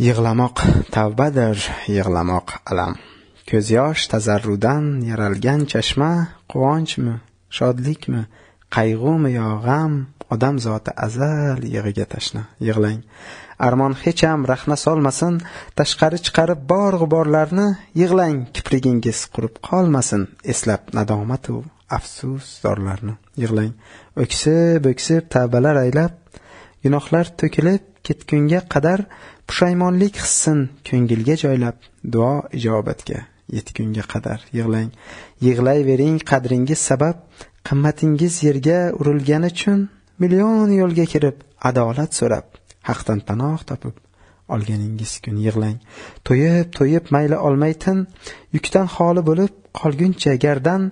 Yig'lamoq tavbadir, yig'lamoq alam. Ko'z yosh tazarrudan yaralgan chashma, quvonchmi, shodlikmi, qayg'umi yo g'am, odam zoti azal yig'iga tashna. Yig'lang. Armon hech ham rahna solmasin, tashqari chiqarib bor g'uborlarni, yig'lang, kiprigingiz qurib qolmasin, eslab nadomat u afsus zorlarni. Yig'lang. O'ksib, o'ksib tavbalar aylab, gunohlar to'kilib ketgunga qadar pushaymonlik hissin ko'ngilga joylab, duo ijobatga yetgunga qadar yig'lang. Yig'layvering qadringiz sabab, qimmatingiz yerga urilgani uchun million yo'lga kirib adolat so'rab, haqdan panoh topib olganingiz kun yig'lang. To'yib, to'yib mayli olmaytin, yukdan xoli bo'lib qolguncha gardan,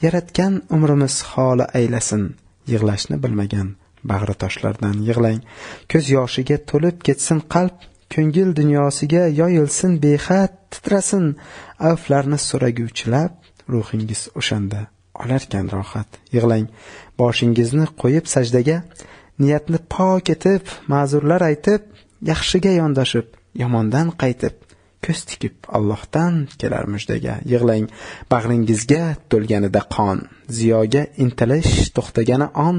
yaratgan umrimiz xoli aylasin, yig'lashni bilmagan bag'ri toshlardan yig'lang. Ko'z yoshiga to'lib ketsin qalb, ko'ngil dunyosiga yoyilsin behad, titrasin aflarni so'raguvchilab, ruhingiz o'shanda olarkan rohat. Yig'lang. Boshingizni qo'yib sajdaga, niyatni pok etib, ma'zurlar aytib, yaxshiga yondoshib, yomondan qaytib, ko'z tikib Allohdan kelar mujdaga. Yig'lang. Bag'ringizga to'lganida qon, ziyoga intilish to'xtagani on,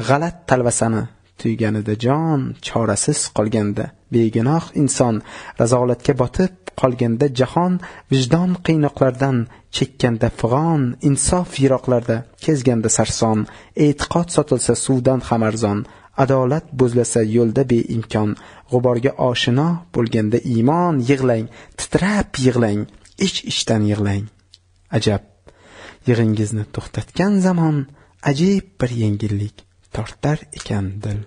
g'alat talvasani tuyganida jon, chorasiz qolganda begunoh inson, razolatga botib qolganda jahon, vijdon qiynoqlardan chekkanda fig'on, insof yiroqlarda kezganda sarson, e'tiqod sotilsa suvdan ham arzon, adolat bo'zlasa yo'lda beimkon, g'uborga oshino bo'lganda iymon. Yig'lang, titrab yig'lang, ich-ichdan yig'lang. Ajab, yig'ingizni to'xtatgan zamon ajib bir yengillik tortar ekan dil.